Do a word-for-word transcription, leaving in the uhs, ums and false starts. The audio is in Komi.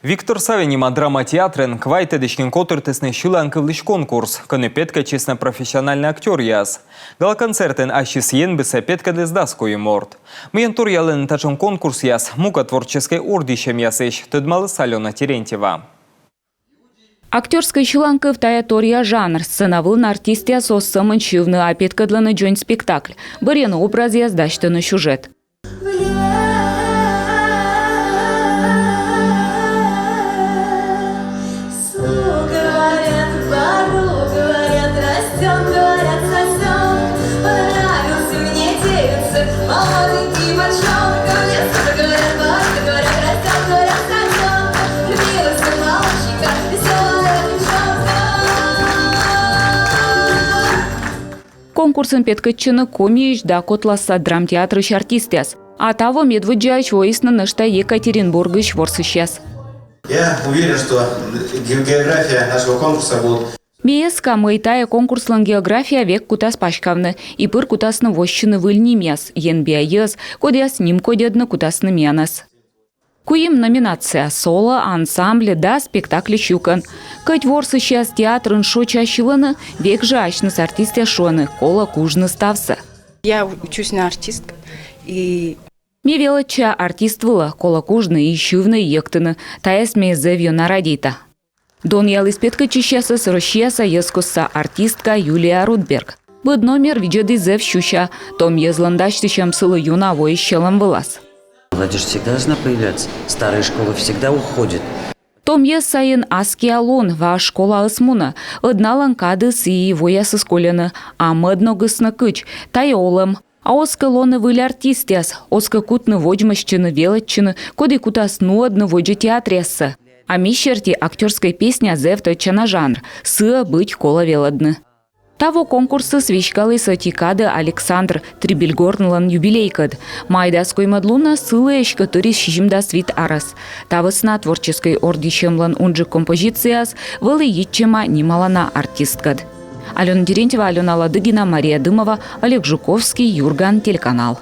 Виктор Савин нима драма театрын квайтӧдысь нин котыртісны сьыланкывлысь конкурс, кӧні петкӧдчисны профессиональнӧй актёръяс. Гала-концертын ассьыс енбисӧ петкӧдліс дас куим морт. Мыйӧн торъялӧны татшӧм конкурсъяс мукӧд творческӧй ордйысьӧмъясысь, тӧдмаліс Алёна Терентьева. Актёрскӧй сьыланкыв — тайӧ торъя жанр. Сцена вылын артистъяс оз сӧмын сьывны, а петкӧдлӧны дзонь спектакль. Бӧрйӧны образъяс, дасьтӧны сюжет. Конкурсын петкӧдчӧны Комиысь да котласа драмтеатрысь артистъяс. А таво медводдзаысь воисны нӧшта Екатеринбургысь ворсысьяс. Я уверен, что ге-, география нашего конкурса будет... Ме эска, мый тайӧ конкурслӧн география век кутас паськавны, и пыр кутасны воссьыны выль нимъяс: енбиа йӧз, кодъяс нимкодьӧдны кутасны миянӧс. Куим номинация: соло, ансамбль да спектакльысь юкӧн. Кӧть ворсысьяс театрын шоча сьылӧны, век жӧ асьныс артистъяс шуӧны: колӧ кужны ставсӧ. Я учусь на артистка, и... Ме велӧдча артист вылӧ, колӧ кужны и сьывны, и йӧктыны. Тайӧс ме зэв ёна радейта. Донъяліс петкӧдчысьясӧс Россияса йӧзкостса артистка Юлия Рудберг. Быд номер видзӧдіс зэв сюся. Том йӧзлӧн дасьтысьӧм сылы ёна воис сьӧлӧм вылас. Молодежь всегда должна появляться. Старая школа всегда уходит. Том йӧз сайын аскиа лун, важ школаыс мунӧ. Ӧд налӧн кадыс и воясыс кольӧны, а мӧд ногыс нӧ кыдз. Тайӧ олӧм. А оз кӧ лоны выль артистъяс, оз кӧ кутны водзмӧстчыны, велӧдчыны, коді кутас нуӧдны водзӧ театръяссӧ. А ме серти, актёрскӧй песня зэв тӧдчана жанр, сыӧ быть колӧ велӧдны. Таво конкурсыс веськаліс ӧти кадӧ Александр Трибельгорнлӧн юбилейкӧд. Май дас коймӧд лунӧ сылы эськӧ тырис сизимдас вит арӧс. Та вӧсна творческӧй ордйысьӧмлӧн унджык композицияыс вӧлі йитчӧма нималана артисткӧд. Алёна Терентьева, Алёна Ладыгина, Мария Дымова, Олег Жуковский, «Юрган» телеканал.